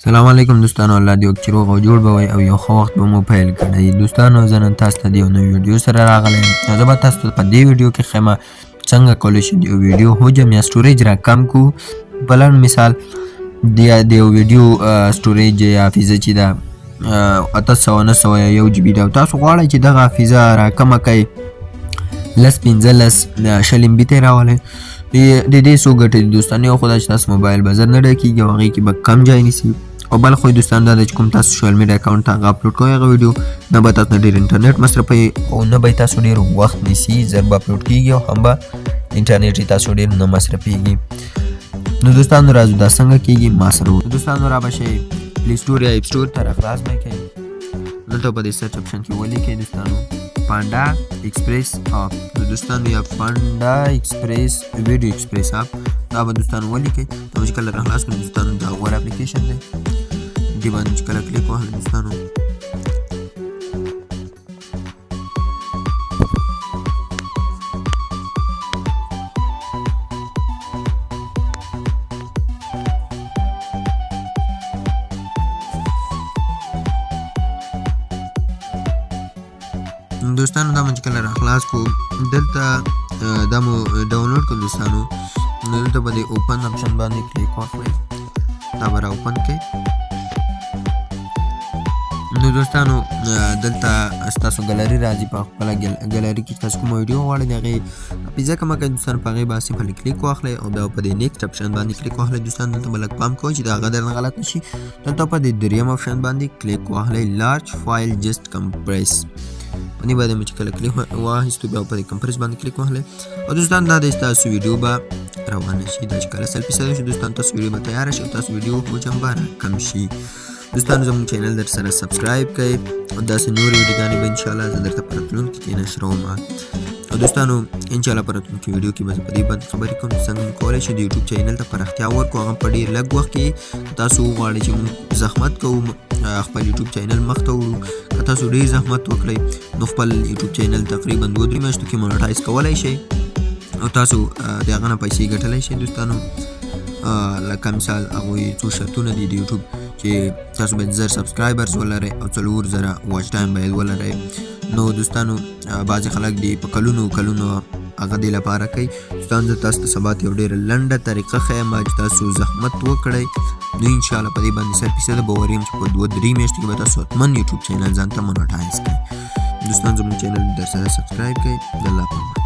سلام علیکم دوستانو، الله دې وکړي چې روغ او جوړ به وئ او یو ښه وخت به مو پیل کړئ. دوستانو، زه نن تاسو ته د یو نوي ویډیو سره راغلی یم. زه به تاسو ته په دې ویډیو کې ښیم څنګه کولی شئ د یو ویډیو حجم یا storage را کم کړو. په لنډ مثال د یو ویډیو storage یا حافظه چې ده 800 900 یا 1 GB ده، تاسو غواړئ چې دغه حافظه را کمه کړئ، 10، 15، 20 MB ته یې راولئ. د دې څو ګټې دي دوستانو. یو خو دا چې تاسو موبایل به زر نه ډکېږي او هغې کې به کم ځای نیسي، او بل خو دوستان دا ده چې کوم تاسو social media account ته هغه اپلوډ کوئ، هغه ویډیو نه به تاسو نه ډېر انټرنیټ مصرفوي او نه به تاسو ډېر وخت نیسي. زر به اپلوډ کېږي او هم به انټرنیټ یې تاسو ډېر نه مصرفېږي. نو دوستانو، راځو دا څنګه کېږي، ما سره وګورئ. دوستانو، را به شئ Play Store یا App Store ته، راخلاص به یې کړئ. دلته په دې search option کې ولیکئ دوستانو Panda Express app. نو دوستانو، یا Panda Express Video Express app، دا به دوستانو ولیکئ. دا به چې کله راخلاص کړو دوستانو، دا غوره اپلیکیشن دی. دې باندې چې کله کلیک وهل دوستانو، دوستانو دا مو چې کله راخلاص کړو، دلته دا مو ډاونلوډ کړو دوستانو. نو دلته په دې open option باندې کلیک واخلئ، دا به را open کړئ. نو دوستانو، دلته ستاسو ګالري راځي. په خپله ګالري کې تاسو کومه ویډیو غواړئ د هغې حافظه کمه کړئ دوستانو، په هغې باندې simply کلیک واخلئ او بیا په دې next option باندې کلیک واخلئ. دوستان، دلته به لږ پام کوئ چې د هغه درنه غلط نه شي. دلته په دې دریم option باندې کلیک واخلئ، large file just compress. په دې باندې مو چې کله کلیک واخیستو، بیا په دې compress باندې کلیک واخلئ او دوستان دا د ستاسو ویډیو به روانه شي. دا چې کله 100% شي دوستان، تاسو ویډیو به تیاره شي او تاسو ویډیو حجم به راکم شي. دوستانو، زموږ channel در سره subscribe کړئ او داسې نورې ویډیوګانې به انشاءالله زه درته په راتلونکي کې نشروم. او دوستانو، انشاءالله په راتلونکي ویډیو کې به زه په دې باندې خبرې کوم چې څنګه موږ کولی شو د YouTube channel ته پراختیا ورکړو، هغه په ډېر لږ وخت کې. که تاسو وغواړئ چې موږ زحمت کوو خپل YouTube channel مخته وړو، که تاسو ډېر زحمت وکړئ نو خپل YouTube channel تقریبا 2-3 میاشتو کې monetize کولی شئ او تاسو د هغه نه پیسې ګټلی شئ. دوستانو، لکه مثال هغوی څو شرطونه دي د یوټیوب چې تاسو باید 1000 subscribers ولرئ او 4000 watch time باید ولرئ. نو دوستانو، بعضې خلک دی په کلونو کلونو هغه دې لپاره کوي. دوستان، زه تاسو ته سبا ته یو ډېره لنډه طریقه ښیم چې تاسو زحمت وکړئ، نو انشاءالله په دې باندې 100% باوري یم چې په 2-3 میاشتو کې به تاسو حتما YouTube channel ځان ته monetize کړئ. دوستان، زموږ channel در سره subscribe کړئ. د الله په امان.